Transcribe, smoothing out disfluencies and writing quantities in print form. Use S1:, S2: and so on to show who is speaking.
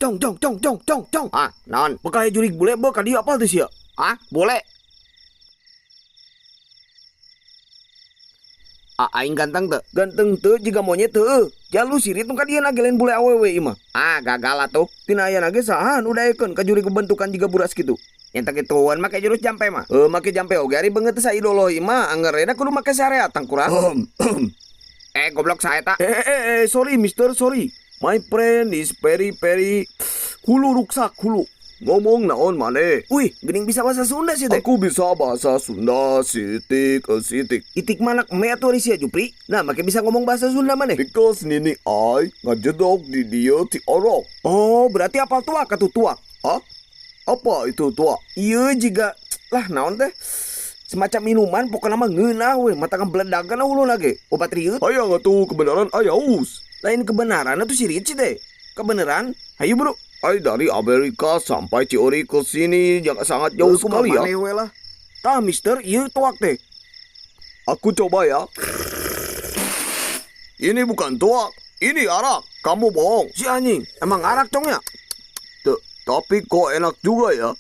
S1: Cong cong cong cong cong cong.
S2: Ah, naon?
S1: Bakal aya jurig bule beuh ka dieu, apal teu sia?
S2: Ah, bule. Ah, aing ganteng teu?
S1: Ganteng teu, jiga monyet heueuh. Jalu sirit nu ka dieu ge lain bule awewe ieu mah.
S2: Ah, gagal atuh.
S1: Tina ayana ge saha nu daekeun ka jurig bentukan jiga buras kitu?
S2: Nyata kituan make jurus jampe mah.
S1: Heuh, make jampe oge ari beungeut teu saidoloh ieu mah, angger we da kudu make syariat tangkurak.
S2: Eh, goblok, saha eta?
S1: Eh, eh, eh, sorry mister, sorry. My friend is very very hulu ruksak hulu.
S3: Ngomong naon maneh?
S1: Wih, geuning bisa bahasa Sunda sih teh.
S3: Aku bisa bahasa Sunda sitik eh, sitik.
S1: Itik manak me atuh ari sia, Jupri. Nah, make bisa ngomong bahasa Sunda maneh.
S3: Because nini ai ngajedog di dieu ti orok.
S1: Oh, berarti apal tuak atuh, tuak.
S3: Hah? Apa itu tuak?
S1: Iya, jiga lah naon teh? Semacam minuman, pokoknya mah ngeunah we, mata ngabeledagan huluna ge. Obat rieut.
S3: Hayang atuh kebenaran ayaus.
S1: Lain kebenaran atuh si Rich teh. Kebenaran? Hayu, bro.
S3: Ai dari Amerika sampai Ciuri ke sini jangan sangat jauh sekali ya.
S1: Maneh we lah. Tah, mister, ieu tuak teh.
S3: Aku coba ya. Ini bukan tuak, ini arak. Kamu bohong.
S1: Si anjing, emang arak, congnya.
S3: Tapi kok enak juga ya.